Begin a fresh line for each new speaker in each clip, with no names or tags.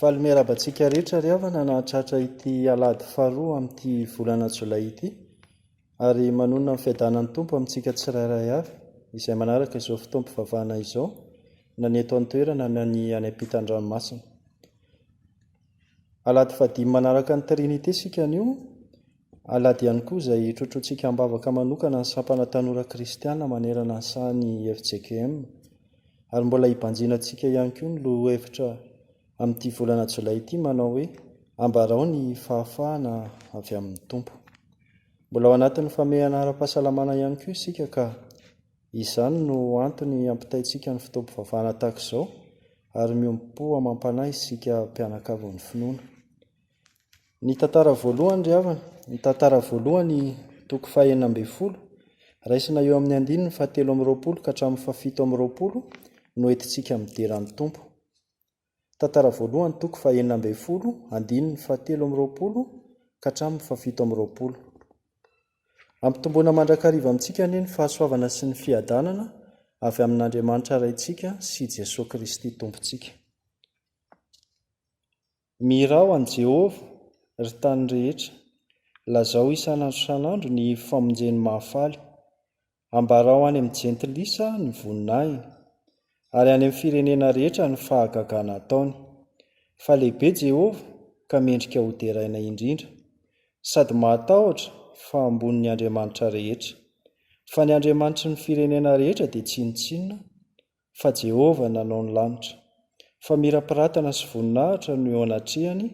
Faly miarahaba antsika rehetra ry havana nahatratra ity alahady faharoa amin'ity volana jolay ity ary manonona ny fiadanan'ny Tompo amintsika tsirairay avy izay manaraka izao fotoam-pivavahana izao na ny eto an-toerana na ny any ampitan-dranomasina. Alahady fahadimy manaraka ny Trinite isika anio, alahady ihany koa izay trotrointsika am-bavaka manokana ny sampana tanora kristiana manerana ny sahan'ny fjkm. Ary mbola hibanjinantsika ihany koa ny lohahevitra amin'ity volana jolay ity manao hoe Ambarao ny fahafahana avy amin'ny Tompo. Mbola ao anatin'ny famehana ara-pahasalamana ihany koa isika ka Izany no antony ampitaintsika ny fotoam-pivavahana tahaka izao ary miombom-po amam-panahy isika mpianakavin'ny finoana. Ny tantara voalohany ry havana, ny tantara voalohany toko faha-16, raisina eo amin'ny andininy fahatelo amby 20 ka hatramin'ny fahafito amby 20 no entintsika midera ny Tompo. Tantara voalohany toko faha-16, andininy fahatelo amby 20 ka hatramin'ny fahafito amby 20. Ampitomboina mandrakariva amintsika anie ny fahasoavana sy ny fiadanana avy amin'Andriamanitra Raintsika sy Jesoa Kristy Tompontsika. Mihirà ho an'i Jehovah, ry tany rehetra, lazao isan'andro isan'andro ny famonjeny mahafaly. Ambarao any amin'ny jentilisa ny voninahiny, ary any amin'ny firenena rehetra ny fahagagana ataony. Fa lehibe Jehovah ka mendrika hoderaina indrindra, sady mahatahotra fa ambonin'ny andriamanitra rehetra. Fa ny andriamanitry ny firenena rehetra dia tsinontsinona, fa Jehovah nanao ny lanitra. Famirapiratana sy voninahitra no eo anatrehany,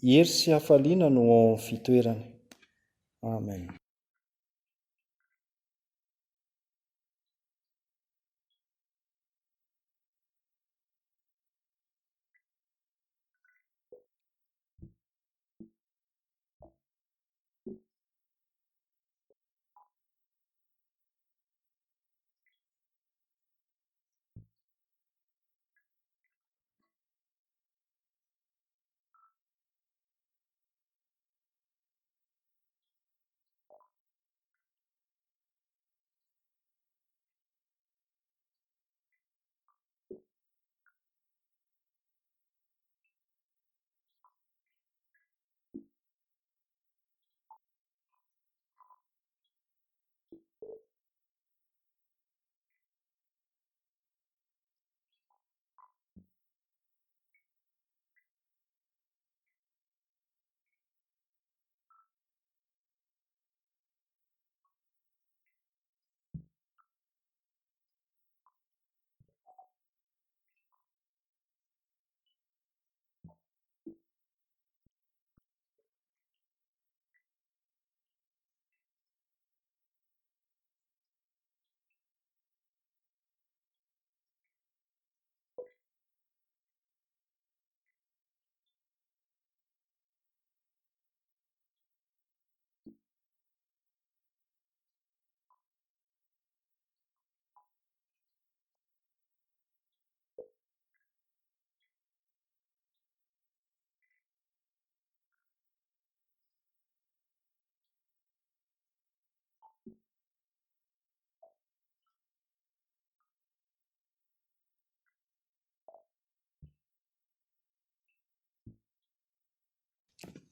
hery sy hafaliana no ao amin'ny fitoerany. Amen.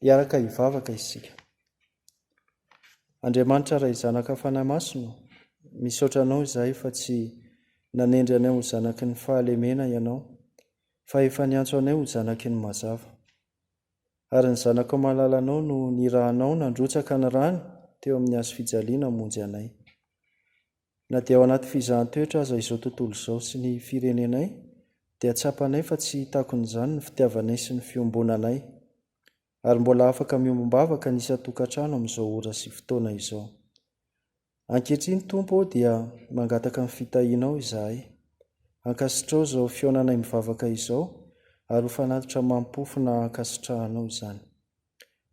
Hiaraka hivavaka isika. Andriamanitra Ray Zanaka Fanahy Masina ô, misaotra Anao izahay fa tsy nanendry anay ho zanaky ny fahalemena Ianao, fa efa niantso anay ho zanaky ny mazava. Ary ny Zanakao malalanao no nirahanao nandrotsaka ny rany teo amin'ny hazo fijaliana hamonjy anay. Na dia ao anaty fizahan-toetra aza izao tontolo izao sy ny firenenay dia tsapanay fa tsy takon'izany ny fitiavanay sy ny fiombonanay. Ary mbola afaka miombom-bavaka ny isan-tokantrano amin'izao ora sy fotoana izao. Ankehitriny Tompo ô dia mangataka ny fitahianao izahay. Ankasitrao izao fihaonanay mivavaka izao ary ho fanatitra mampofona ankasitrahanao izany.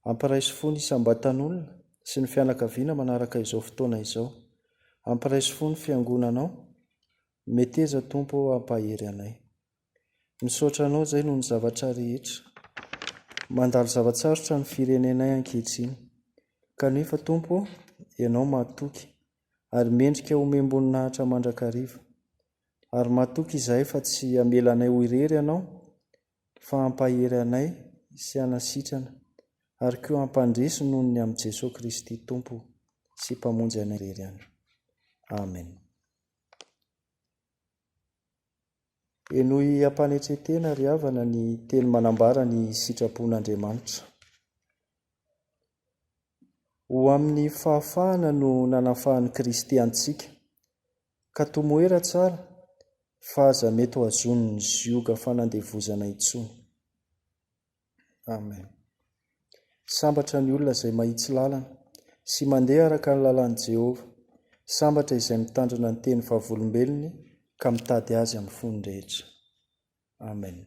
Ampiraiso fo ny isam-batan'olona sy ny fianakaviana manaraka izao fotoana izao. Ampiraiso fo ny fiangonanao. Meteza Tompo ô hampahery anay. Misaotra Anao izay noho ny zavatra rehetra. Mandalo zava-tsarotra ny firenenay ankehitriny. Kanefa Tompo ô, Ianao mahatoky ary mendrika homem-boninahitra mandrakariva. Ary matoky izahay fa tsy hamela anay ho irery Ianao. fa hampahery anay sy hanasitrana ary koa hampandresy noho ny amin'i Jesoa Kristy Tompo sy Mpamonjy anay irery ihany. Amen. Henoy am-panetren-tena ry havana ny teny manambara ny sitrapon'Andriamanitra. Ho amin'ny fahafahana no nanafahan'i Kristy antsika, ka tomoera tsara fa aza mety ho hazonin'ny zioga fanandevozana intsony. Amen. Sambatra ny olona izay mahitsy lalana sy mandeha araka ny lalàn'i Jehovah. Sambatra izay mitandrina ny teny vavolombelony ka mitady azy amin'ny fony rehetra. Amen.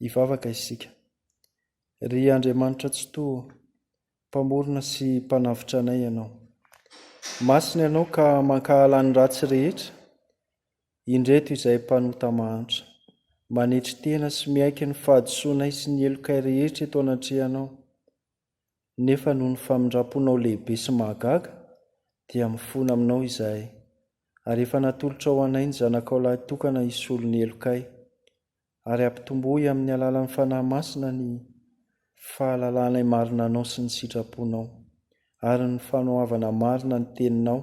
Hivavaka isika. Ry Andriamanitra Tsitoha, Mpamorona sy Mpanavotra anay Ianao. Masina Ianao ka mankahala ny ratsy rehetra. Indreto izahay mpanota mahantra, manetry tena sy miaiky ny fahadisoanay sy ny helokay rehetra eto anatrehanao. Nefa noho ny famindram-ponao lehibe sy mahagaga, dia mifona aminao izahay, ary efa natolotrao anay ny Zanakao lahitokana hisolo ny helokay, ary ampitomboy amin'ny alalan'ny Fanahy Masina ny fahalalanay marina Anao sy ny sitraponao, ary ny fanoavana marina ny Teninao,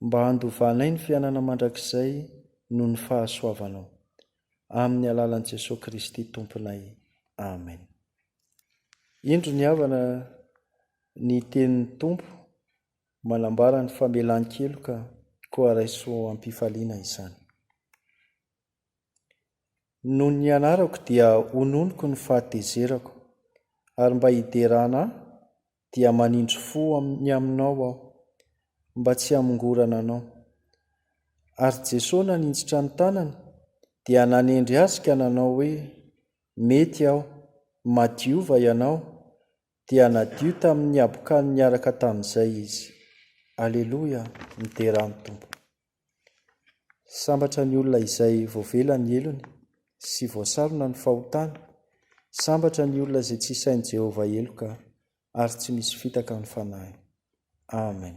mba handovanay ny fiainana mandrakizay noho ny fahasoavanao. Amin'ny alalan'i Jesoa Kristy Tomponay. Amen. Indro ny havana ny tenin'ny Tompo manambara ny famelan-keloka koa raiso am-pifaliana izany. Noho ny anarako dia hononiko ny fahatezerako, ary mba hiderana ahy dia manindry fo ny aminao aho, mba tsy hamongorana anao. Ary Jesoa naninjitra ny tanany, dia nanendry azy ka nanao hoe, Mety aho, madiova ianao, dia nadio tamin'ny habokany niaraka tamin'izay izy. Aleloia, miderà ny Tompo. Sambatra ny olona izay voavela ny helony sy voasarona ny fahotany. Sambatra ny olona izay tsy isain'i Jehovah heloka ary tsy misy fitaka ny fanahiny. Amen.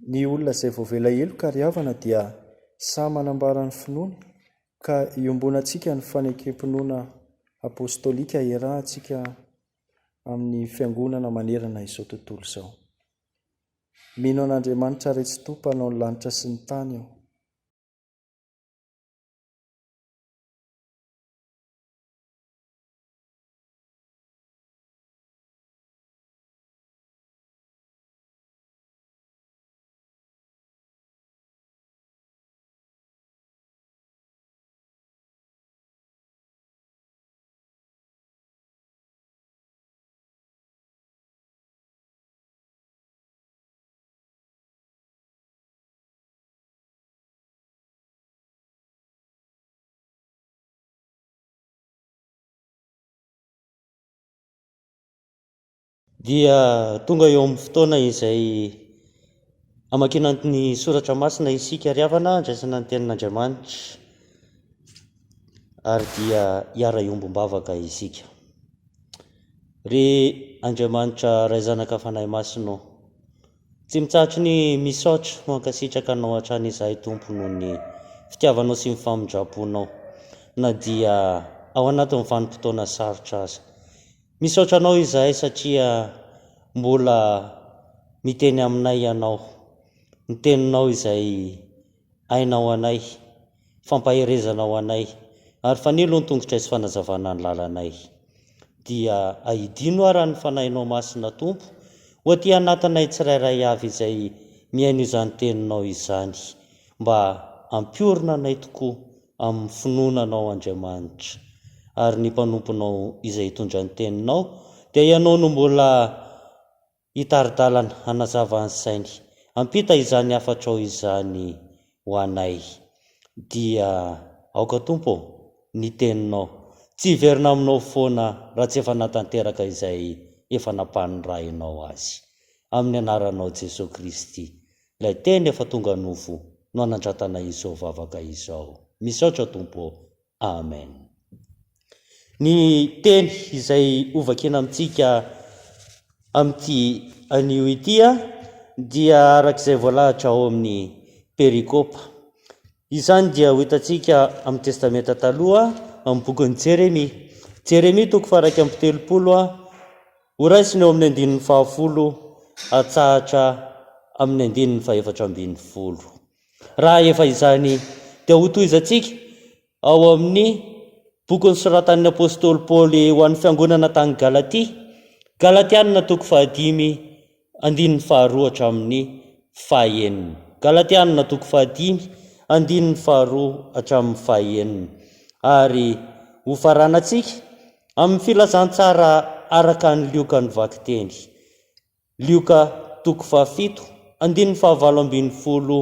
Ny olona izay voavela heloka ry havana dia sahy manambara ny finoany ka iombonantsika ny fanekem-pinoana apostolika iarahantsika amin'ny fiangonana manerana izao tontolo izao. Mino an'Andriamanitra Ray Tsitoha Mpanao ny lanitra sy ny tany aho.
Dia tonga eo amin'ny fotoana izay hamakiana ny soratra masina isika ry havana, handraisana ny tenin'Andriamanitra ary dia hiara-hiombom-bavaka isika. Ry Andriamanitra Ray Zanaka Fanahy Masina ô, Tsy mitsahatry ny misaotra, mankasitraka Anao hatrany izahay Tompo noho ny fitiavanao sy ny famindram-ponao na dia ao anatin'ny vanim-potoana sarotra aza. Misaotra Anao izahay satria mbola miteny aminay Ianao, ny teninao izay aina ho anay, fampaherezana ho anay, ary fanilo ny tongotray sy fanazavana ny lalanay. Dia ahidino ara ny Fanahinao Masina Tompo ho aty anatinay tsirairay avy izay mihaino izany Teninao izany, mba hampiorina anay tokoa amin'ny finoana Anao Andriamanitra. Ary ny mpanomponao izay hitondra ny Teninao, dia Ianao no mbola hitari-dalana hanazava ny sainy, hampita izany hafatrao izany ho anay. Dia aoka Tompo ô, ny teninao tsy hiverina aminao foana raha tsy efa natanteraka izay efa nampanirahinao azy. Amin'ny anaranao Jesoa Kristy, ilay Teny efa tonga nofo no anandratanay izao vavaka izao. Misaotra Tompo ô. Amen. Ny teny izay hovakiana amintsika amin'ity anio ity dia araka izay voalahatra ao amin'ny perikopa. Izany dia ho hitantsika amin'ny Testamenta Taloha amin'ny bokin'i Jeremia. Jeremia toko faha-31, horaisina eo amin'ny andininy fahafolo hatsahatra amin'ny andininy faha-14. Raha efa izany dia hotohizantsika ao amin'ny boky nosoratan'ny apostoly Paoly ho an'ny fiangonana tany Galatia, Galatiana toko fahadimy andininy faharoa hatramin'ny fahenina. Galatiana toko fahadimy andininy faharoa hatramin'ny fahenina. Ary hofaranantsika amin'ny filazantsara araka an'i Lioka ny vakiteny. Lioka toko fahafito, andininy fahavalo ambin'ny folo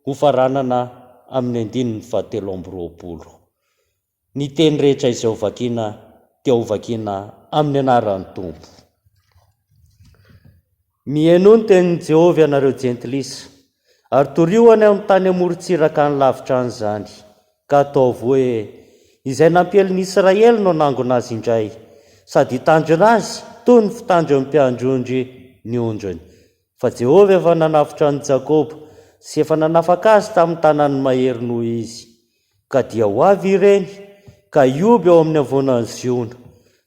hofaranana amin'ny andininy fahatelo amby 20. Ny teny rehetra izay hovakina dia hovakina amin'ny anaran'ny Tompo. Mihainoa ny tenin'i Jehovah ianareo jentilisa, ary torio any amin'ny tany amoron-tsiraka any lavitra any izany, ka ataovy hoe, Izay nampiely ny Israely no hanangona azy indray, sady hitandrina azy toy ny fitandrin'ny mpiandry ondry ny ondriny. Fa Jehovah efa nanafotra an'i Jakoba sy efa nanafaka azy tamin'ny tanan'ny mahery noho izy. Ka dia ho avy ireny, ka hihoby ao amin'ny havoanan'i Ziona,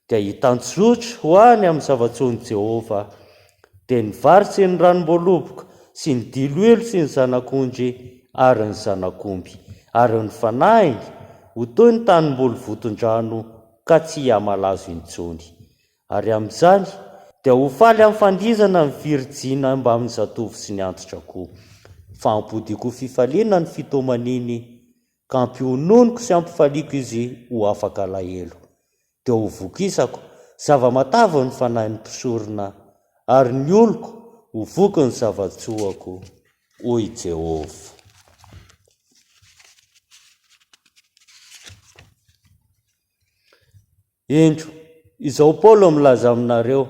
dia hitanjozotra ho any amin'ny zava-tsoan'i Jehovah, dia ny vary sy ny ranom-boaloboka sy ny diloilo sy ny zanak'ondry ary ny zanak'omby, ary ny fanahiny ho toy ny tanimboly vonton-drano ka tsy hihamalazo intsony. Ary amin'izany dia ho faly amin'ny fandihizana ny virijina mbamin'ny zatovo sy ny antitra koa, fa hampodiako ho fifaliana ny fitomaniny, ka hampiononiko sy hampifaliako izy ho afaka alahelo. Dia ho vokisako zava-matavy ny fanahin'ny mpisorona, ary ny oloko ho voky ny zava-tsoako, hoy Jehovah. Indro, izao Paoly milaza aminareo,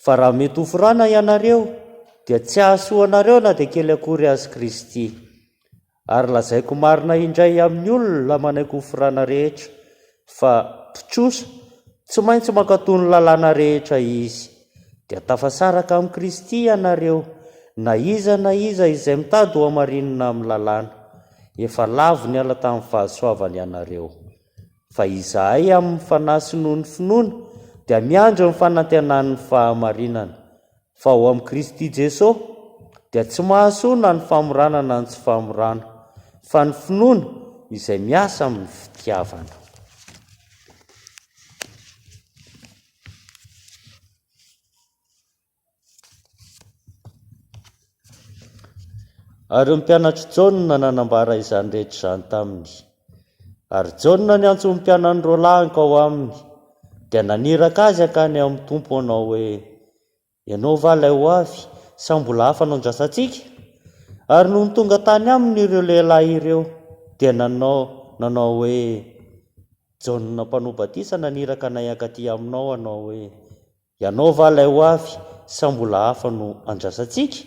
fa raha mety hoforana ianareo, dia tsy hahasoa anareo na dia kely akory azy Kristy. Ary lazaiko marina indray amin'ny olona manaiky hoforana rehetra, fa mpitrosa, tsy maintsy mankatò ny lalàna rehetra izy. Dia tafasaraka amin'i Kristy ianareo, na iza na iza izay mitady hohamarinina amin'ny lalàna. Efa lavo niala tamin'ny fahasoavany ianareo. Fa izahay amin'ny fanahy sy noho ny finoana dia miandry ny fanantenan'ny fahamarinana. Fa ao amin'i Kristy Jeso dia tsy mahasoa na ny famorana na ny tsy famorana, fa ny finoana izay miasa amin'ny fitiavana. Ary ny mpianatr'i Jaona nanambara izany rehetra izany taminy. Ary Jaona niantso ny mpianany roalahy hankao aminy, dia naniraka azy hankany amin'ny Tompo hanao hoe, Ianao va ilay ho avy, sa mbola hafa no andrasantsika? Ary nony tonga tany aminy ireo lehilahy ireo, dia nanao nanao hoe, Jaona Mpanao batisa naniraka anay hankaty aminao hanao hoe, Ianao va ilay ho avy, Sa mbola hafa no andrasantsika?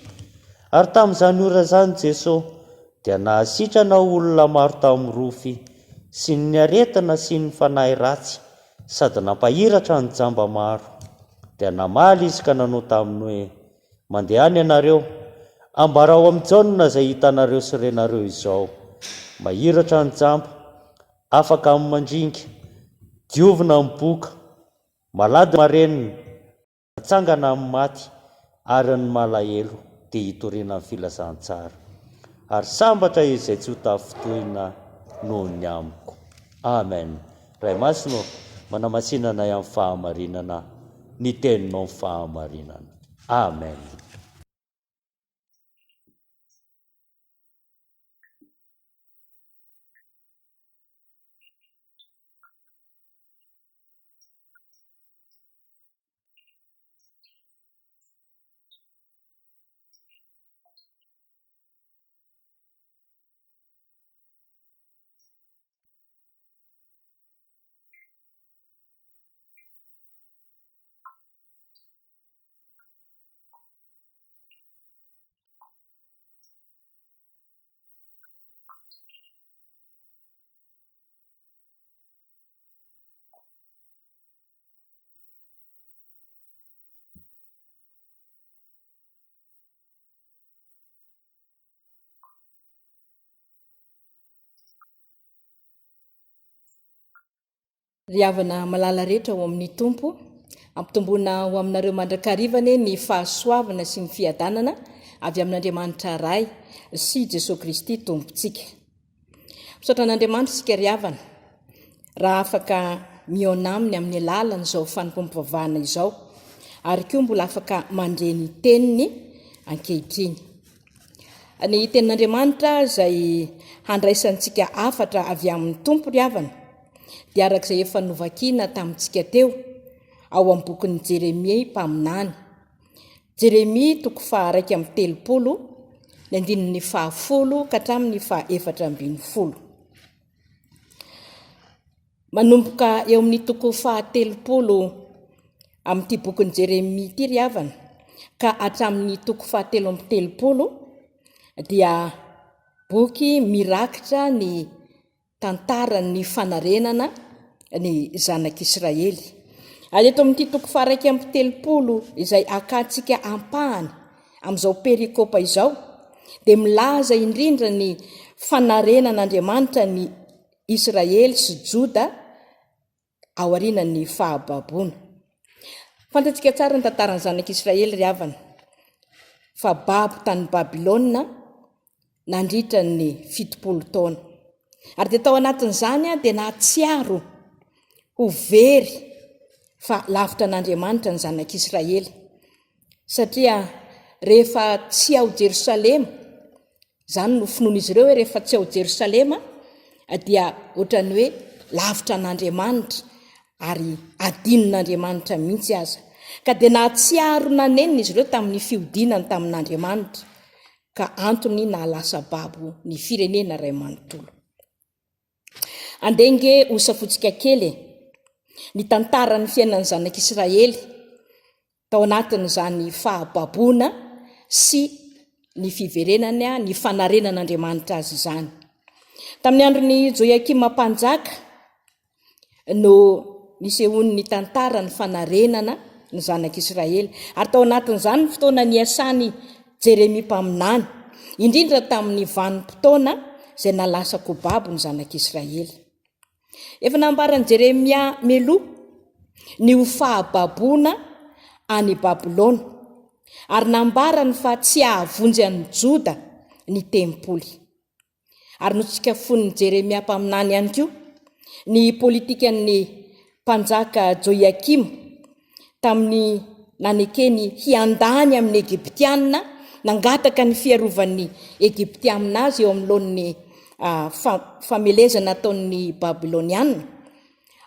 Ary tamin'izany ora izany Jeso dia nahasitrana olona maro tamin'ny rofy sy ny aretina sy ny fanahy ratsy sady nampahiratra ny jamba maro. Dia namaly izy ka nanao taminy hoe, Mandehana ianareo, ambarao amin'i Jaona izay hitanareo sy renareo izao, mahiratra ny jamba, afaka amin'ny mandringa, diovina ny boka, malady ny marenina, Atsangana amin'ny maty ary ny malahelo dia hitoriana ny filazantsara. Ary sambatra izay tsy ho tafintohina noho ny amiko. Amen. Ray Masina ô, manamasina anay amin'ny fahamarinana, ny teninao ny fahamarinana. Amen.
Ry havana malala rehetra ao amin'ny Tompo, ampitomboina ho aminareo mandrakariva anie ny fahasoavana sy ny fiadanana avy amin'Andriamanitra Ray sy Jesoa Kristy Tompontsika. Misaotra an'Andriamanitra isika ry havana raha afaka mihaona aminy amin'ny alalan'izao fanompoam-pivavahana izao ary koa mbola afaka mandre ny teniny ankehitriny. Ny tenin'Andriamanitra izay handraisantsika hafatra avy amin'ny Tompo ry havana dia araka izay efa novakiana tamintsika teo ao amin'ny bokin'i Jeremia mpaminany. Jeremia toko faha-31, ny andininy fahafolo ka hatramin'ny faha-14. Manomboka eo amin'ny toko faha-30 amin'ity bokin'i Jeremia ity ry havana ka hatramin'ny toko faha-33 dia boky mirakitra ny tantaran'ny fanarenana ny zanak'Israely. Ary eto amin'ity toko faha-31 izay akantsika ampahany amin'izao perikopa izao dia milaza indrindra ny fanarenan'Andriamanitra ny Israely sy Joda aorianan'ny fahababoana. Fantatsika tsara ny tantaran'ny zanak'Israely ry havana, fa babo tany Babylona nandritra ny 70 taona. Ary dia tao anatin'izany dia nahatsiaro ho very fa lavitra an'Andriamanitra ny zanak'Israely. Satria rehefa tsy ao Jerosalema, Izany no finoan'izy ireo hoe rehefa tsy ao Jerosalema dia ohatran'ny hoe lavitra an'Andriamanitra ary adinon'Andriamanitra mihitsy aza. Ka dia nahatsiaro nanenina izy ireo tamin'ny fihodinany tamin'Andriamanitra ka antony nahalasa babo ny firenena iray manontolo. Andeha ange ho safotsika kely e! Ny tantaran'ny fiainan'ny zanak'Israely tao anatin'izany fahababoana sy ny fiverenany, ny fanarenan'Andriamanitra azy izany. Tamin'ny andron'i Joiakima mpanjaka no nisehoan'ny tantaran'ny fanarenana ny zanak'Israely, ary tao anatin'izany ny fotoana niasan'i Jeremia mpaminany, indrindra tamin'ny vanim-potoana izay nahalasa-ko babo ny zanak'Israely. Efa nambaran'i Jeremia mialoha ny ho fahababoana any Babylona, ary nambarany fa tsy hahavonjy an'i Joda ny tempoly. Ary notsikafonin'i Jeremia mpaminany ihany koa ny politikan'ny mpanjaka Joiakima tamin'ny nanekeny hiandany amin'ny Egyptiana, nangataka ny fiarovan'ny Egyptiana azy eo anoloan'ny famelezana ataon'ny Babyloniana.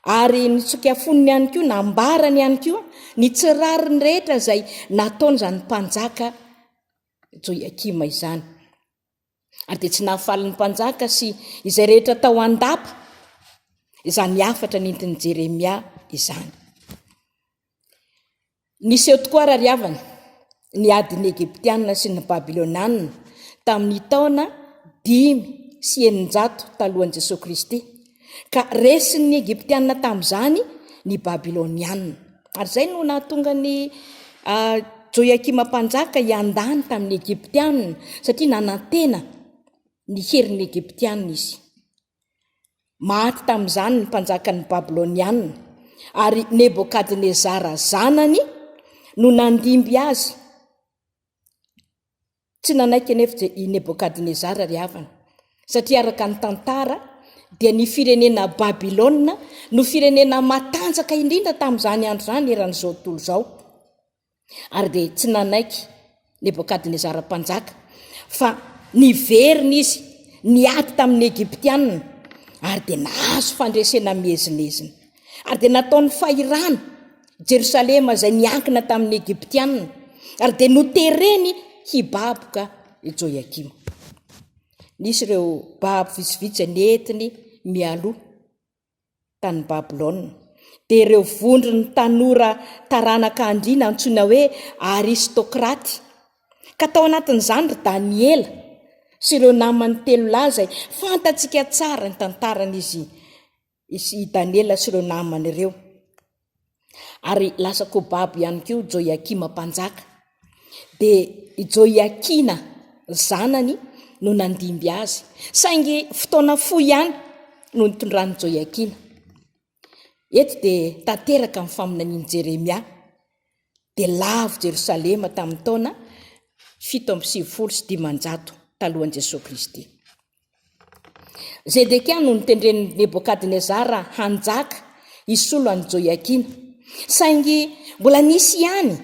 Ary notsikafoniny ihany koa, nambarany ihany koa ny tsy rariny rehetra izay nataon'izany mpanjaka Joiakima izany. Ary dia tsy nahafaly ny mpanjaka sy izay rehetra tao an-dapa izany hafatra nentin'i Jeremia izany. Niseho tokoa ary ry havana. ny adin'ny Egyptiana sy ny Babyloniana tamin'ny taona 605 talohan'i Jesoa Kristy, ka resin'ny Egyptiana tamin'izany ny Babyloniana. Ary izay no nahatonga an'i Joiakima mpanjaka hiandany tamin'ny Egyptiana, satria nanantena ny herin'ny Egyptiana izy. Maty tamin'izany ny mpanjakan'ny Babyloniana, ary Nebokadnezara zanany no nandimby azy. Tsy nanaiky anefa i Nebokadnezara ry havana, satria araka ny tantara dia ny firenena Babylona no firenena matanjaka indrindra tamin'izany andro izany eran'izao tontolo izao. Ary dia tsy nanaiky Nebokadnezara mpanjaka, fa niverina izy niady tamin'ny Egyptiana, ary dia nahazo fandresena miezinezina. Ary dia nataony fahirano Jerosalema izay niankina tamin'ny Egyptiana, ary dia notereny hibaboka i Joiakima. Nisy ireo babo vitsivitsy nentiny mialoha tany Babylona, dia ireo vondron'ny tanora taranaka andriana antsoina hoe aristokraty, ka tao anatin'izany ry Daniela sy ireo namany telo lahy izay fantatsika tsara ny tantaran'izy i Daniela sy ireo namany ireo. Ary lasa koa babo ihany koa Joiakima mpanjaka. Dia i Joiakina zanany no nandimby azy. Saingy fotoana fohy ihany no nitondran'i Joiakina. Eto dia tanteraka ny faminanian'i Jeremia. Dia lavo Jerosalema tamin'ny taona 597 talohan'i Jesoa Kristy. Zedekia no notendren'i Nebokadnezara hanjaka hisolo an'i Joiakina. Saingy mbola nisy ihany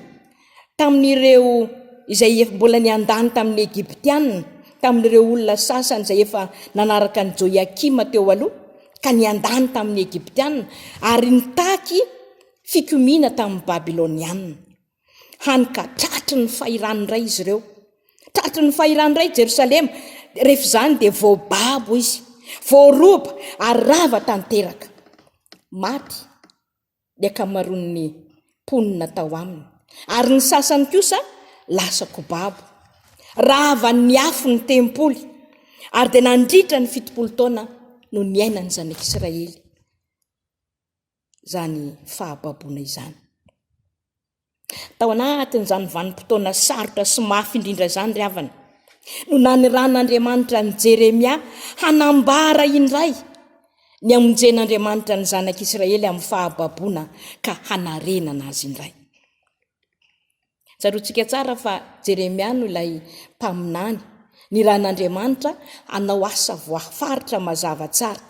tamin'ireo izay mbola niandany tamin'ny Egyptiana, tamin'ireo olona sasany izay efa nanaraka an'i Joiakima teo aloha, ka niandany tamin'ny Egyptiana ary nitaky fikomiana tamin'ny Babyloniana. Hany ka tratry ny fahirano indray izy ireo. Tratry ny fahirano indray Jerosalema. Rehefa izany dia voababo izy, voaroba ary rava tanteraka. Maty ny ankamaroan'ny mponina tao aminy, ary ny sasany kosa lasa kobabo. Ravan'ny afo ny tempoly, ary dia nandritra ny 70 taona no niainan'ny zanak'Israely izany fahababoana izany. Tao anatin'izany vanim-potoana sarotra sy mafy indrindra izany ry havana, no naniran'Andriamanitra an'i Jeremia hanambara indray ny hamonjen'Andriamanitra ny zanak'Israely amin'ny fahababoana ka hanarenana azy indray. Tsaroantsika tsara fa Jeremia no ilay mpaminany nirahin'Andriamanitra hanao asa voafaritra mazava tsara.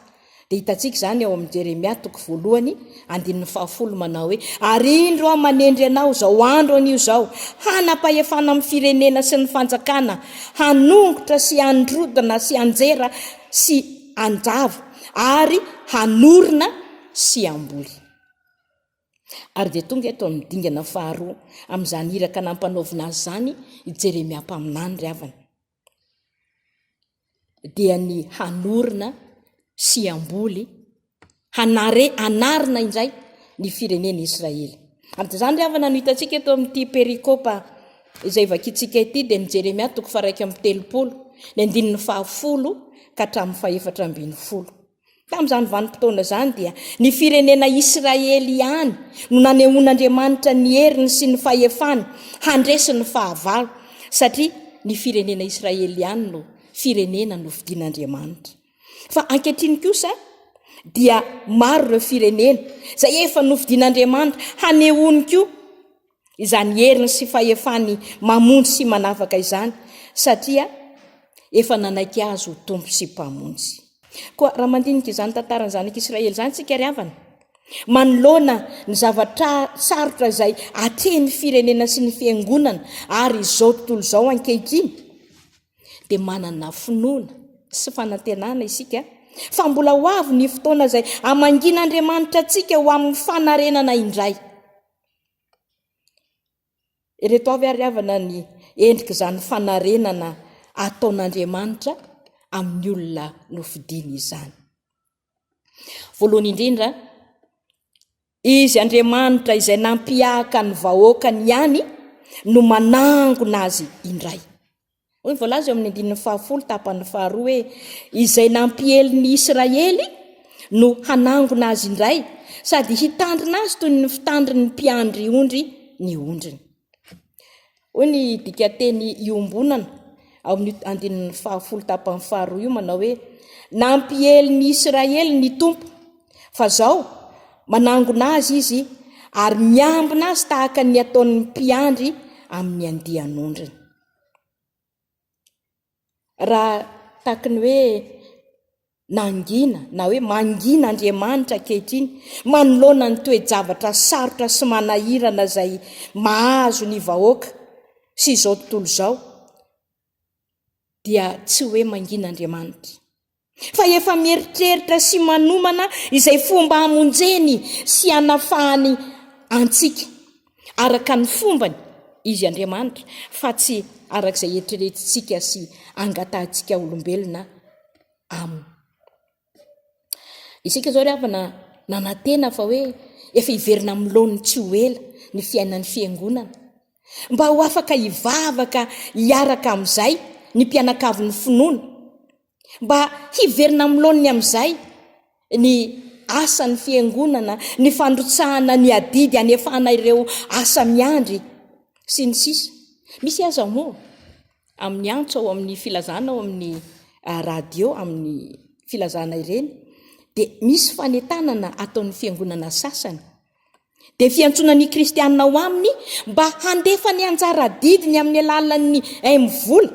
Dia hitantsika izany ao amin'ny Jeremia toko voalohany andininy fahafolo manao hoe, Ary indro aho manendry anao izao andro anio izao, hanam-pahefana amin'ny firenena sy ny fanjakana, hanongotra sy handrodana sy hanjera sy handrava ary hanorina sy hamboly. Ary dia tonga eto amin'ny dingana faharoa amin'izany iraka nampanaovina azy izany i Jeremia mpaminany ry havana. Dia ny hanorina sy hamboly, hanare, hanarina indray ny firenena Israely. Ary dia izany ry havana no hitantsika eto amin'ity perikopa izay vakintsika ity dia ny Jeremia toko faha 31, ny andininy fahafolo ka hatramin'ny fahefatra ambin'ny folo. Tamin'izany vanim-potoana izany dia ny firenena Israely ihany no nanehoan'Andriamanitra ny heriny sy ny fahefany handresy ny fahavalo, satria ny firenena Israely ihany no firenena nofidin'Andriamanitra. Fa ankehitriny kosa dia maro ireo firenena izay efa nofidin'Andriamanitra hanehoany koa izany heriny sy fahefany mamonjy sy manafaka izany satria efa nanaiky azy ho Tompo sy Mpamonjy. Koa raha mandinika izany tantaran'ny zanak'Israely izany isika ry havana, manoloana ny zavatra sarotra izay atrehin'ny firenena sy ny fiangonana ary izao tontolo izao ankehitriny, dia manana finoana sy fanantenana isika fa mbola ho avy ny fotoana izay hamangian'Andriamanitra antsika ho amin'ny fanarenana indray. Ireto avy ary havana ny endrik'izany fanarenana ataon'Andriamanitra amin'ny olona nofidiny izany. Voalohany indrindra, Izy Andriamanitra izay nampiahaka ny vahoakany ihany no manangona azy indray. Hoy ny voalaza eo amin'ny andininy fahafolo tapany faharoa hoe, Izay nampiely ny Israely no hanangona azy indray, sady hitandrina azy toy ny fitandrin'ny mpiandry ondry ny ondriny. Hoy ny dikanteny iombonana ao amin'io andininy fahafolo tapany faharoa io manao hoe, Nampiely ny Israely ny Tompo, fa izao, manangona azy Izy ary miambina azy tahaka ny ataon'ny mpiandry amin'ny andian'ondriny. Raha tahaky ny hoe nangina na hoe mangina Andriamanitra ankehitriny manoloana ny toe-javatra sarotra sy manahirana izay mahazo ny vahoaka sy izao tontolo izao dia tsy hoe mangina Andriamanitra. Fa efa mieritreritra sy manomana izay fomba hamonjeny sy hanafahany antsika araka ny fombany Izy Andriamanitra fa tsy araka izay eritreretintsika sy angatahintsika olombelona aminy. Isika izao ry havana nanantena fa hoe efa hiverina amin'ny laoniny tsy ho ela ny fiainan'ny fiangonana. Mba ho afaka hivavaka hiaraka amin'izay ny mpianakavin'ny finoana. Mba hiverina amin'ny laoniny amin'izay ny asan'ny fiangonana, ny fandrotsahana ny adidy hanefana ireo asa miandry, sy ny sisa. Misy aza moa amin'ny antso ao amin'ny filazana ao amin'ny radio, amin'ny filazana ireny, dia misy fanentanana ataon'ny fiangonana sasany. Dia fiantsoana ny kristianina ao aminy mba handefa ny anjara adidiny amin'ny alalan'ny MVola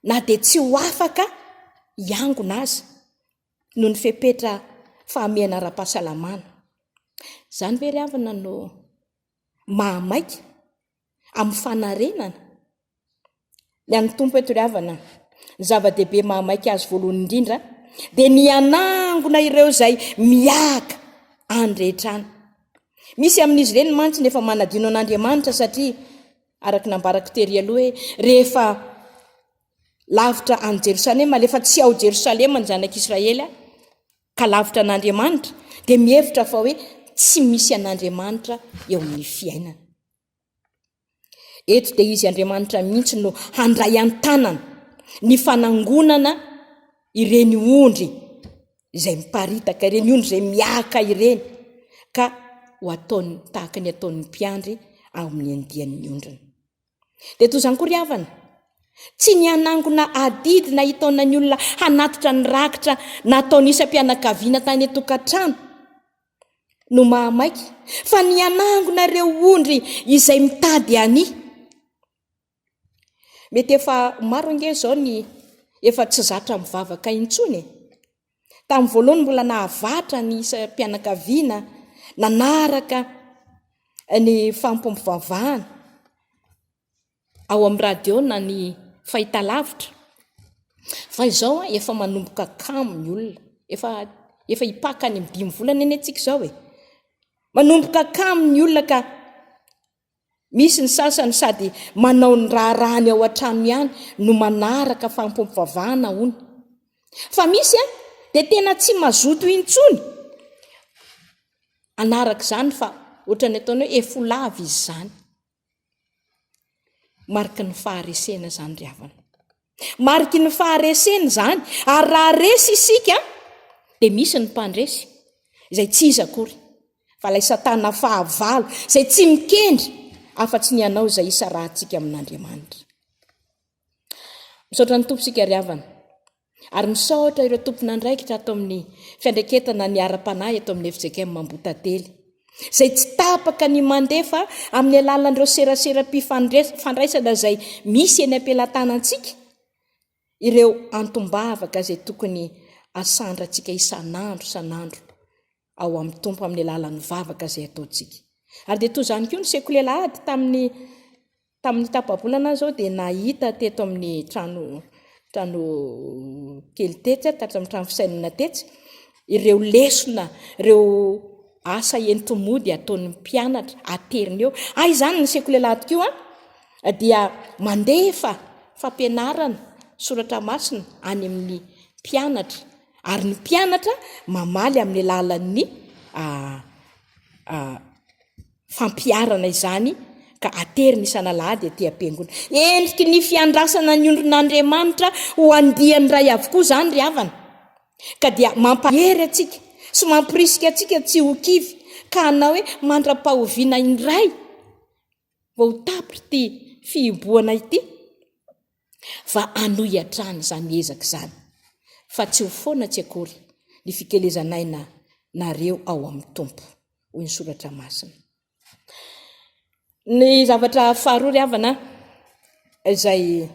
na dia tsy ho afaka hiangona aza noho ny fepetra fahamehana ara-pahasalamana. Izany ve ry havana no mahamaika amin'ny fanarenana? Ny an'ny Tompo eto ry havana, ny zava-dehibe mahamaika azy voalohany indrindra dia ny hanangona ireo izay miaka any rehetra any. Misy amin'izy ireny mantsy ny efa manadino an'Andriamanitra satria araka ny nambarako tery aloha hoe rehefa lavitra an'i Jerosalema, rehefa tsy ao Jerosalema ny zanak'Israely ka lavitra an'Andriamanitra dia mihevitra fa hoe tsy misy an'Andriamanitra eo amin'ny fiainana. Eto dia Izy Andriamanitra mihitsy no handray an-tanana ny fanangonana ireny ondry izay miparitaka, ireny ondry izay miaka ireny, ka ho ataony tahaka ny ataon'ny mpiandry ao amin'ny andian'ny ondriny. Dia toy izany koa ry havana, tsy ny hanangona adidy na hitaona ny olona hanatitra ny rakitra nataony isam-pianakaviana tany an-tokantrano, no mahamaika fa ny hanangona ireo ondry izay mitady an'i. Mety efa maro ange izao ny efa tsy zatra mivavaka intsony e. Tamin'ny voalohany mbola nahavatra ny isam-pianakaviana nanaraka ny fanompoam-pivavahana. ao amin'ny radio na ny fahitalavitra fa izao an efa manomboka kamo ny olona, efa efa hipaka any amin'ny dimy volana anie tsika izao e, manomboka kamo ny olona ka misy ny sasany sady manao ny raharahany ao an-trano ihany no manaraka fanompoam-pivavahana hono, fa misy an dia tena tsy mazoto intsony hanaraka izany fa ohatran'ny ataony hoe efa ho lava izy izany. Mariky ny faharesena izany ry havana. Mariky ny faharesena izany, ary raha resy isika dia misy ny mpandresy, izay tsy iza akory fa ilay Satana fahavalo, izay tsy mikendry afa-tsy ny hanao izay hisarahantsika amin'Andriamanitra. Misaotra ny Tompo isika ry havana. Ary misaotra ireo tompon'andraikitra ato amin'ny fiandraiketana ny ara-panahy eto amin'ny fjkm Ambohitantely, izay tsy tapaka ny mandefa amin'ny alalan'ireo seraseram-pifandraisana izay misy eny am-pelatanantsika ireo antom-bavaka izay tokony asandrantsika isan'andro isan'andro ao amin'ny Tompo amin'ny alalan'ny vavaka izay ataontsika. Ary dia toy izany koa ny sekoly alahady tamin'ny Tamin'ny tapa-bolana aho izao dia nahita teto amin'ny trano trano kely tetsy aho, tato amin'ny trano fisainana tetsy, ireo lesona, ireo asa enti-mody ataon'ny mpianatra, ateriny eo. Hay izany ny sekoly alahady koa dia mandefa fampianarana soratra masina any amin'ny mpianatra, ary ny mpianatra mamaly amin'ny alalan'ny fampiharana izany. Ka aterina isan'alahady aty am-piangonana. Endriky ny fiandrasana ny ondrin'Andriamanitra ho andiany iray avokoa izany ry havana. Ka dia mampahery antsika sy mamporisika antsika tsy ho kivy ka hanao hoe mandra-pahoviana indray vao ho tapitra ity fihibohana ity fa hanohy hatrany izany ezaka izany fa tsy ho foana tsy akory ny fikelezan'aina nareo ao amin'ny Tompo, hoy ny soratra masina. Ny zavatra faharoa ry havana izay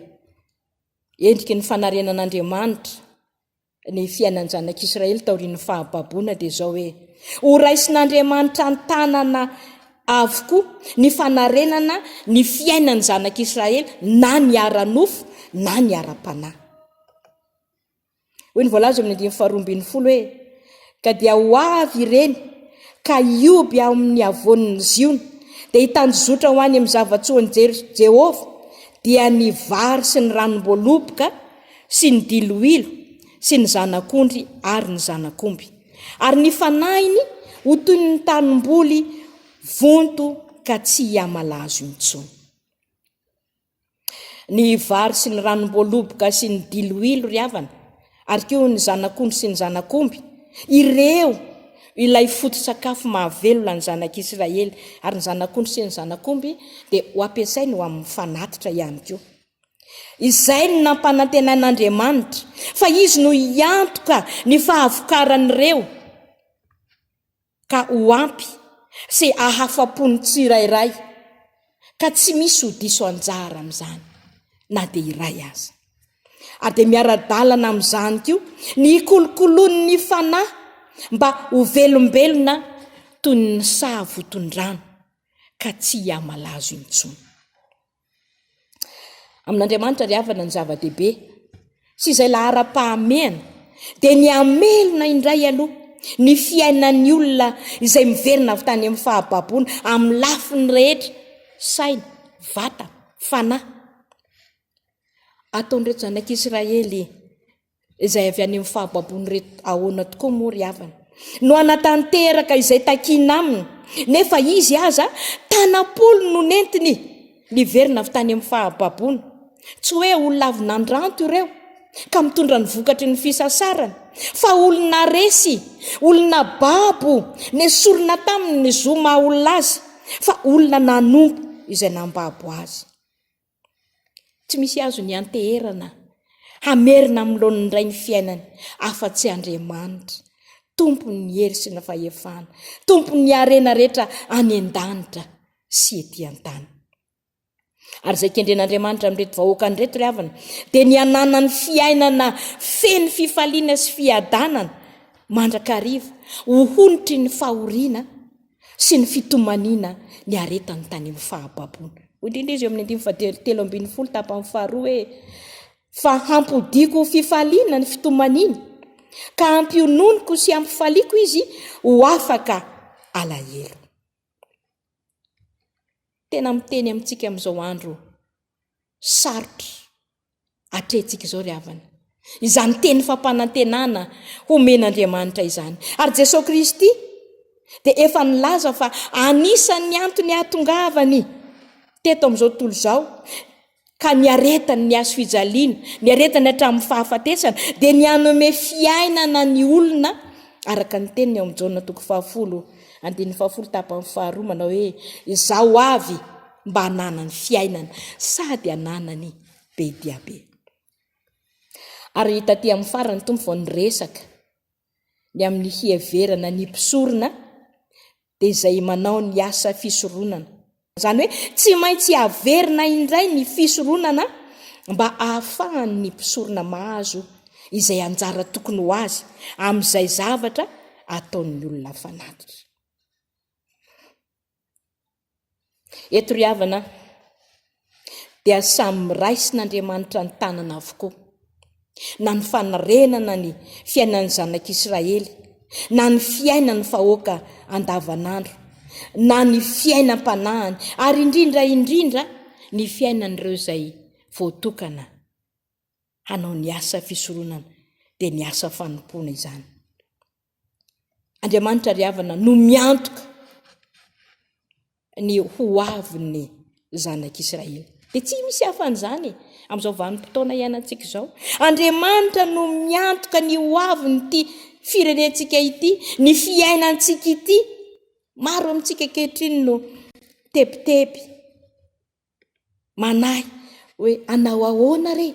endriky ny fanarenan'Andriamanitra ny fiainan'ny zanak'Israely taorian'ny fahababoana dia izao hoe, ho raisin'Andriamanitra an-tanana avokoa ny fanarenana ny fiainan'ny zanak'Israely na ny ara-nofo na ny ara-panahy. Hoy ny voalaza eo amin'ny andininy faharoa ambin'ny folo hoe, Ka dia ho avy ireny ka hioby ao amin'ny havoan'ny Ziona, dia hitanjozotra ho any amin'ny zava-tsoan'i Jehovah, dia ny vary sy ny ranom-boaloboka sy ny diloilo sy ny zanak'ondry ary ny zanak'omby. Ary ny fanahiny ho toy ny tanimboly vonto ka tsy hihamalazo intsony. Ny vary sy ny ranom-boaloboka sy ny diloilo ry havana, ary koa ny zanak'ondry sy ny zanak'omby, ireo ilay foto-tsakafo mahavelona ny zanak'Israely, ary ny zanak'ondry sy ny zanak'omby dia ho ampiasainy ho amin'ny fanatitra ihany koa. Izay no nampanantenain'Andriamanitra, fa Izy no hiantoka ny fahavokaran'ireo. ka ho ampy sy hahafa-po ny tsirairay ka tsy misy ho diso anjara amin'izany na dia iray aza. Ary dia miara-dalana amin'izany koa ny hikolokoloan'ny fanahy mba ho velombelona toy ny saha voton-drano ka tsy hihamalazo intsony. Amin'Andriamanitra ry havana ny zava-dehibe sy izay laharam-pahamehana dia ny hamelona indray aloha ny fiainan'ny olona izay miverina avy tany amin'ny fahababoana amin'ny lafiny rehetra, saina, vatana, fanahy. Ataon'ireto zanak'Israely izay avy any amin'ny fahababoan'ireto ahoana tokoa moa ry havana no hanatanteraka izay takiana aminy nefa izy aza tanam-polo no nentiny niverina avy tany amin'ny fahababoana. Tsy hoe olona avy nandranto ireo ka mitondra ny vokatry ny fisasarana fa olona resy, olona babo, nesorina taminy ny zo maha olona azy fa olona nanompo izay nambabo azy. Tsy misy azony ianteherana hamerina amin'ny laoniny indray ny fiainany afa-tsy Andriamanitra, Tompon'ny hery sy ny fahefana, Tompon'ny harena rehetra any an-danitra sy ety an-tany. Ary izay kendren'Andriamanitra amin'ireto vahoakany ireto ry havana dia ny hananany fiainana feno fifaliana sy fiadanana mandrakariva ho honitry ny fahoriana sy ny fitomaniana niaretany tany amin'ny fahababoana. Hoy indrindra izy eo amin'ny andininy fahatelo ambin'ny folo tapany faharoa hoe, Fa hampodiako ho fifaliana ny fitomaniany, ka hampiononiko sy hampifaliako izy ho afaka alahelo. Tena miteny amintsika amin'izao andro sarotra atrehintsika izao ry havana. Izany teny fampanantenana homen'Andriamanitra izany. Ary Jesosy Kristy dia efa nilaza fa anisan'ny antony hahatongavany teto amin'izao tontolo izao ka niaretany ny hazo fijaliana, niaretany hatramin'ny fahafatesana, dia ny hanome fiainana ny olona araka ny teniny ao amin'ny Jaona toko fahafolo andininy fahafolo tapany faharoa manao hoe izaho avy mba hananany fiainana sady hananany be dia be. Ary taty amin'ny farany Tompo vao niresaka ny amin'ny hiheverana ny mpisorona dia izay manao ny asa fisoronana. Izany hoe tsy maintsy averina indray ny fisoronana mba ahafahan'ny mpisorona mahazo izay anjara tokony ho azy amin'izay zavatra ataon'ny olona fanatitra. Eto ry havana dia samy raisin'Andriamanitra ny tanana avokoa, na ny fanorenana ny fiainan'ny zanak'Israely, na ny fiainan'ny vahoaka andavanandro, na ny fiainam-panahiny, ary indrindra indrindra ny fiainan'ireo izay voatokana hanao ny asa fisoronana, dia ny asa fanompoana izany. Andriamanitra ry havana no miantoka ny ho avin'ny Zanak'Israely. Dia tsy misy hafa an'izany e, amin'izao vanim-potoana iainantsika izao. Andriamanitra no miantoka ny hoavin'ity firenentsika ity, ny fiainantsika ity. Maro amintsika ankehitriny no tebiteby, manahy hoe hanao ahoana re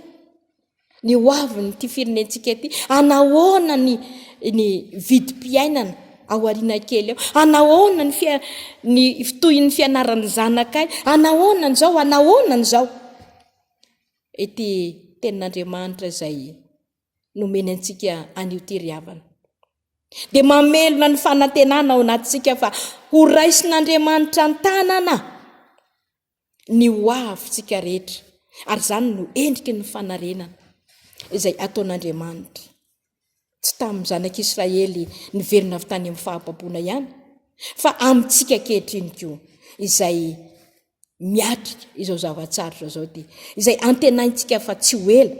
ny hoavin'ity firenentsika ity, hanahoana ny ny vidim-piainana ao aoriana kely ao, hanahoana ny fia- ny fitohin'ny fianaran'ny zanakay, hanahoana an'izao, hanahoana an'izao. Ity tenin'Andriamanitra izay nomeny antsika anio ity ry havana. Dia mamelona ny fanantenana ao anatintsika fa ho raisin'Andriamanitra an-tanana ny ho avintsika rehetra, ary izany no endriky ny fanarenana izay ataon'Andriamanitra, tsy tamin'ny zanak'Israely niverina avy tany amin'ny fahababoana ihany, fa amintsika ankehitriny koa izay miatrika izao zava-tsarotra izao dia izay antenaintsika fa tsy ho ela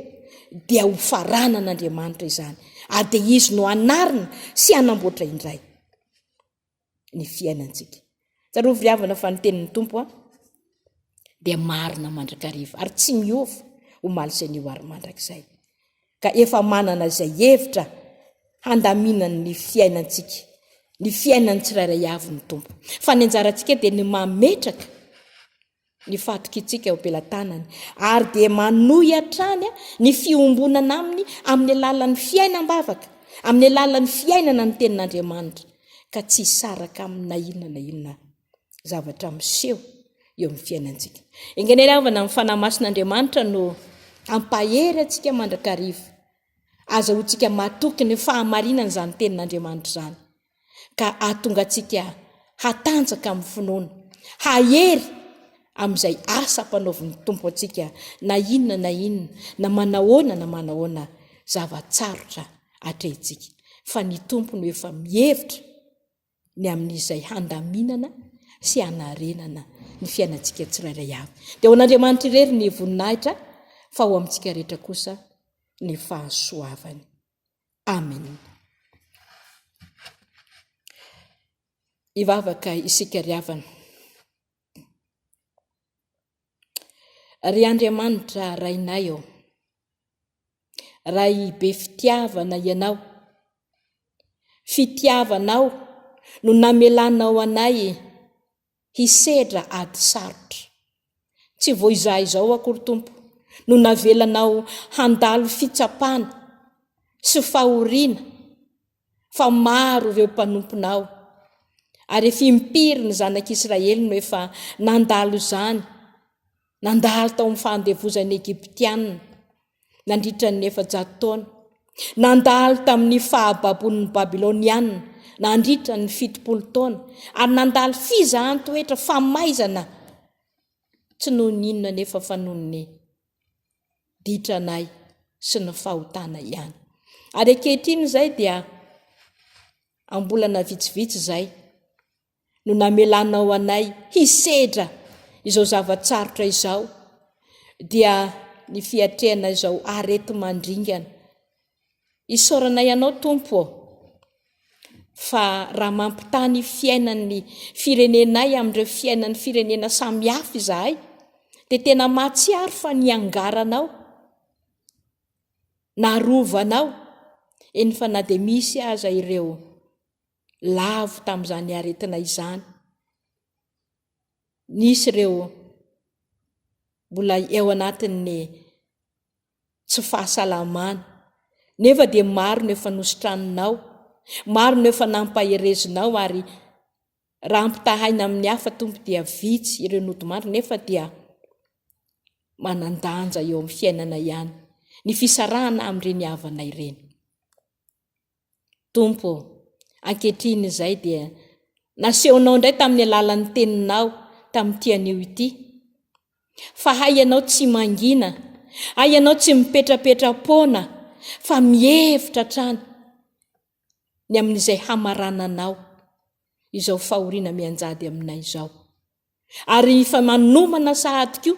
dia ho faranan'Andriamanitra izany, ary dia Izy no hanarina sy hanamboatra indray. ny fiainantsika. Tsarovy ry havana fa ny tenin'ny Tompo a dia marina mandrakariva ary tsy miova omaly sy anio ary mandrakizay. Ka efa manana izay hevitra handaminany ny fiainantsika, ny fiainan'ny tsirairay avy ny Tompo. Fa ny anjarantsika dia ny mametraka ny fahatokiantsika eo am-pelatanany ary dia manohy hatrany ny fiombonana aminy amin'ny alalan'ny fiainam-bavaka, amin'ny alalan'ny fiainana ny tenin'Andriamanitra, ka tsy hisaraka aminy na inona na inona zavatra miseho eo amin'ny fiainantsika. Enga anie ry havana ny Fanahy Masin'Andriamanitra no hampahery antsika mandrakariva, azahoantsika matoky ny fahamarinan'izany tenin'Andriamanitra izany. ka hahatonga antsika hatanjaka amin'ny finoana, hahery amin'izay asa ampanaovin'ny Tompo antsika na inona na inona, na manahoana na manahoana zava-tsarotra atrehintsika, fa ny Tompo no efa mihevitra ny amin'izay handaminana sy hanarenana ny fiainantsika tsirairay avy. Dia ho an'Andriamanitra irery ny voninahitra fa ho amintsika rehetra kosa ny fahasoavany. Amen. Hivavaka isika ry havana. Ry Andriamanitra Rainay ô, Ray be fitiavana Ianao, fitiavanao no namelanao anay hisedra ady sarotra. Tsy vao izahay izao akory Tompo no navelanao handalo fitsapana sy fahoriana fa maro ireo mpanomponao ary efa impiry ny zanak'Israely no efa nandalo izany, nandalo tao amin'ny fahandevozan'ny Egyptiana nandritra ny 400 taona, nandalo tamin'ny fahababoan'ny Babyloniana nandritra ny 70 taona, ary nandalo fizahan-toetra famaizana tsy noho ny inona anefa fa noho ny ditranay sy ny fahotana ihany. Ary ankehitriny izay dia am-bolana vitsivitsy izay no namelanao anay hisedra izao zava-tsarotra izao, dia ny fiatrehana izao areti-mandringana. Isaoranay Anao Tompo ô, fa raha mampitaha ny fiainan'ny firenenay amin'ireo fiainan'ny firenena samihafa izahay, dia tena mahatsiaro fa niangaranao, narovanao, eny fa na dia misy aza ireo lavo tamin'izany aretina izany, nisy ireo mbola eo anatin'ny tsy fahasalamana, nefa dia maro no efa nositraninao, maro no efa nampaherezinao ary raha ampitahaina amin'ny hafa Tompo dia vitsy ireo nodimandry nefa dia manan-danja eo amin'ny fiainana ihany ny fisarahana amin'ireny havana ireny. Tompo ô, ankehitriny izay dia nasehonao indray tamin'ny alalan'ny teninao tamin'ity anio ity, fa hay ianao tsy mangina, hay ianao tsy mipetrapetra-poana, fa mihevitra hatrany ny amin'izay hamarananao izao fahoriana mianjady aminay izao. Ary efa manomana sahady koa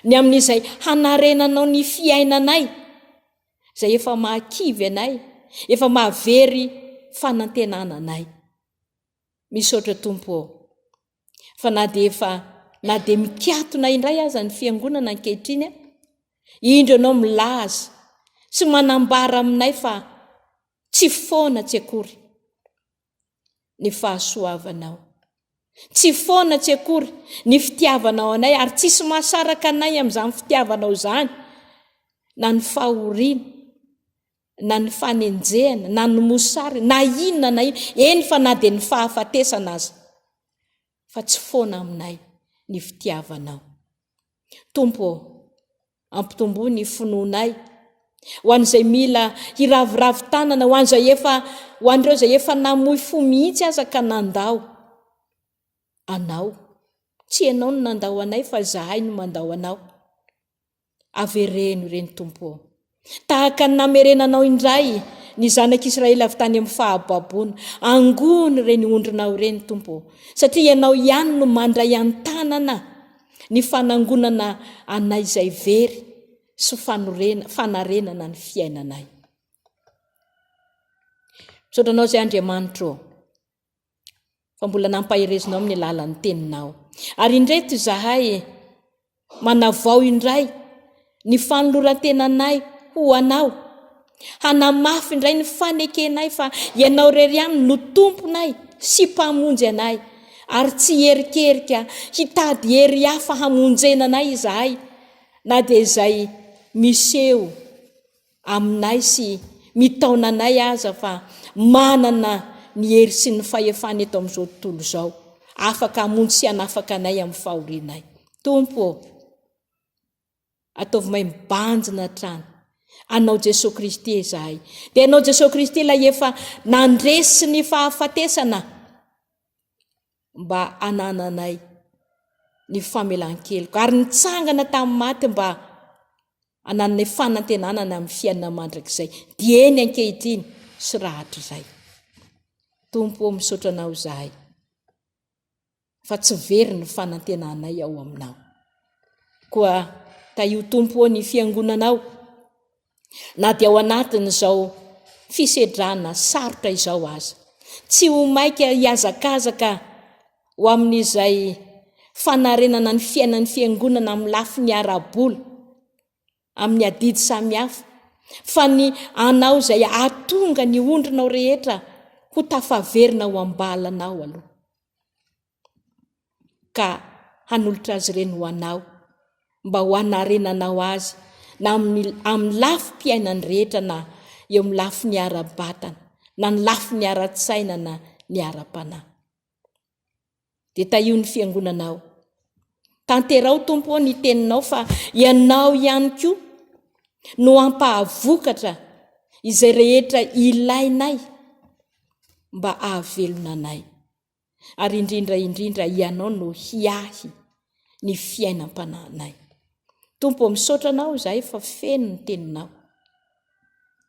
ny amin'izay hanarenanao ny fiainanay, izay efa mahakivy anay, efa mahavery fanantenana anay. Misaotra Tompo ô, fa na dia efa. Na dia mikatona indray aza ny fiangonana ankehitriny, indro Ianao milaza sy manambara aminay fa tsy foana tsy akory ny fahasoavanao. Tsy foana tsy akory ny fitiavanao anay ary tsisy mahasaraka anay amin'izany fitiavanao izany na ny fahoriana na ny fanenjehana na ny mosary na inona na inona, eny fa na dia ny fahafatesana aza fa tsy foana aminay ny fitiavanao. Tompo ô, ampitomboy ny finoanay ho an'izay mila hiraviravy tanana, ho an'izay efa, ho an'ireo izay efa namoy fo mihitsy aza ka nandao Anao. Tsy Ianao no nandao anay fa izahay no mandao Anao. Avereno ireny Tompo ô. Tahaka ny namerenanao indray ny zanak'Israely avy tany amin'ny fahababoana. Angony ireny ondrinao ireny Tompo ô. Satria Ianao ihany no mandray an-tanana ny fanangonana anay izay very sy fanorena, fanarenana ny fiainanay. Misaotra Anao izay Andriamanitro ô. Fa mbola nampaherezinao amin'ny alalan'ny teninao. Ary indreto izahay manavao indray ny fanoloran-tenanay ho anao, hanamafy indray ny fanekenay fa ianao irery ihany no Tomponay sy Mpamonjy anay, ary tsy hierikerika hitady hery hafa hamonjena anay izahay na dia izay miseho aminay sy mitaona anay aza fa manana ny hery sy ny fahefana eto amin'izao tontolo izao, afaka hamonjy sy hanafaka anay amin'ny fahorianay. Tompo ô, ataovy mahay mibanjina hatrany Anao Jesoa Kristy izahay. Dia Ianao Jesoa Kristy ilay efa nandresy ny fahafatesana mba hanananay ny famelan-keloka ary nitsangana tamin'ny maty mba hanananay fanantenana ny amin'ny fiainana mandrakizay dieny ankehitriny sy rahatrizay. Tompo ô, misaotra Anao izahay fa tsy very ny fanantenanay ao Aminao. Koa tahio Tompo ô ny fiangonanao na dia ao anatin'izao fisedrana sarotra izao aza. Tsy ho maika hihazakazaka ho amin'izay fanarenana ny fiainan'ny fiangonana amin'ny lafiny ara-bola, amin'ny adidy samihafa, fa ny anao izay hahatonga ny ondrinao rehetra ho tafaverina ao am-balanao aloha, ka hanolotra azy ireny ho anao, mba ho hanarenanao azy na amin'ny amin'ny lafim-piainany rehetra na eo amin'ny lafiny ara-batana, na ny lafiny ara-tsaina na ny ara-panahy. Dia tahio ny fiangonanao. Tanterao Tompo ô ny teninao fa Ianao ihany koa no hampahavokatra izay rehetra ilainay mba hahavelona anay. Ary indrindra indrindra Ianao no hiahy ny fiainam-panahinay. Tompo ô misaotra Anao izahay fa feno ny teninao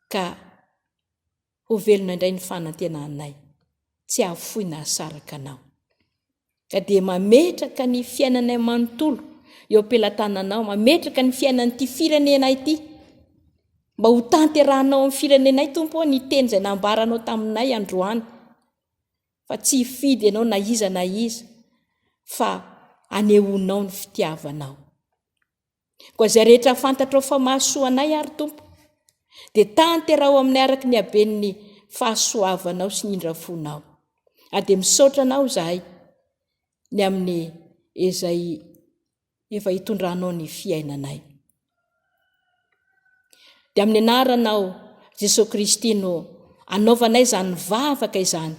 ka Ho velona indray ny fanantenanay, tsy hahafoy na hahasaraka Anao. Ka dia mametraka ny fiainanay manontolo eo am-pelatananao, mametraka ny fiainan'ity firenena ity, mba ho tanterahanao amin'ny firenenay, Tompo ô, ny teny izay nambaranao taminay androany, fa tsy hifidy Ianao na iza na iza, fa anehoanao ny fitiavanao. Koa izay rehetra fantatrao fa mahasoa anay ary Tompo, dia tanteraho aminay araka ny haben'ny fahasoavanao sy ny indrafonao. Ary dia misaotra Anao izahay ny amin'ny izay efa hitondranao ny fiainanay. Dia amin'ny anaranao Jesoa Kristy no anaovanay izany vavaka izany.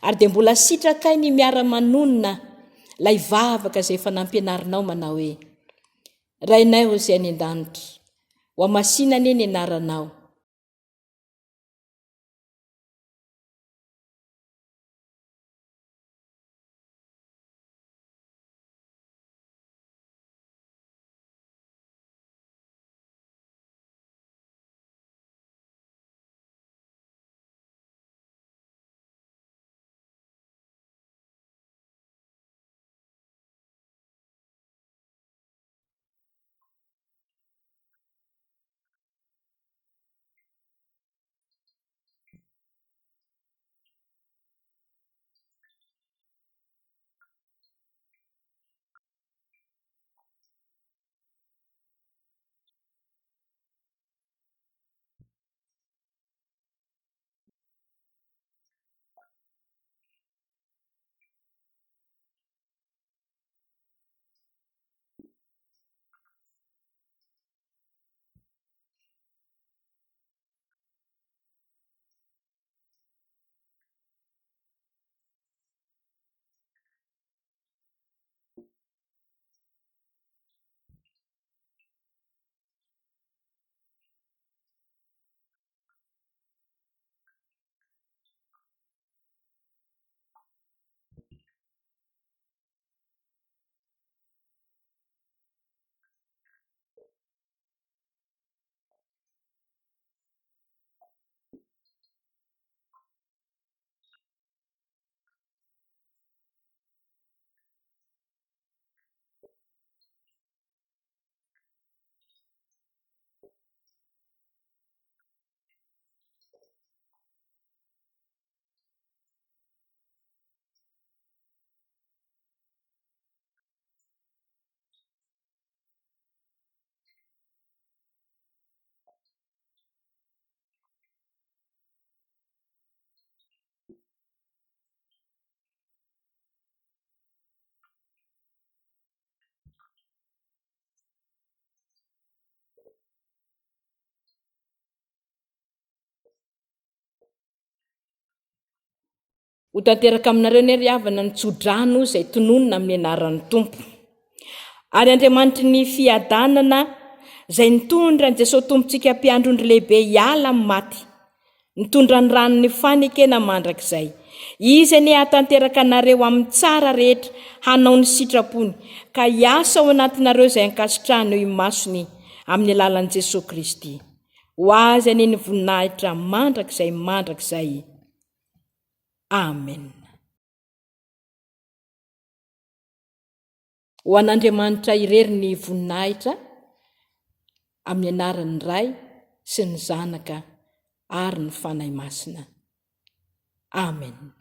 Ary dia mbola sitrakay ny miara-manonona ilay vavaka izay efa nampianarinao manao hoe, Rainay ô izay any an-danitra, ho hamasina anie ny anaranao. Ho tanteraka aminareo anie ry havana ny tsodrano izay tononina amin'ny anaran'ny Tompo. Ary Andriamanitry ny fiadanana izay nitondra an'i Jesoa Tompontsika mpiandry ondry lehibe hiala amin'ny maty, nitondra ny ranon'ny fanekena mandrakizay. Izy anie hahatanteraka anareo amin'ny tsara rehetra hanao ny sitrapony, ka hiasa ao anatinareo izay ankasitrahany eo imasony amin'ny alalan'i Jesoa Kristy. Ho Azy anie ny voninahitra mandrakizay mandrakizay. Amen. Ho an'Andriamanitra irery ny voninahitra amin'ny anaran'ny Ray sy ny Zanaka ary ny Fanahy Masina. Amen.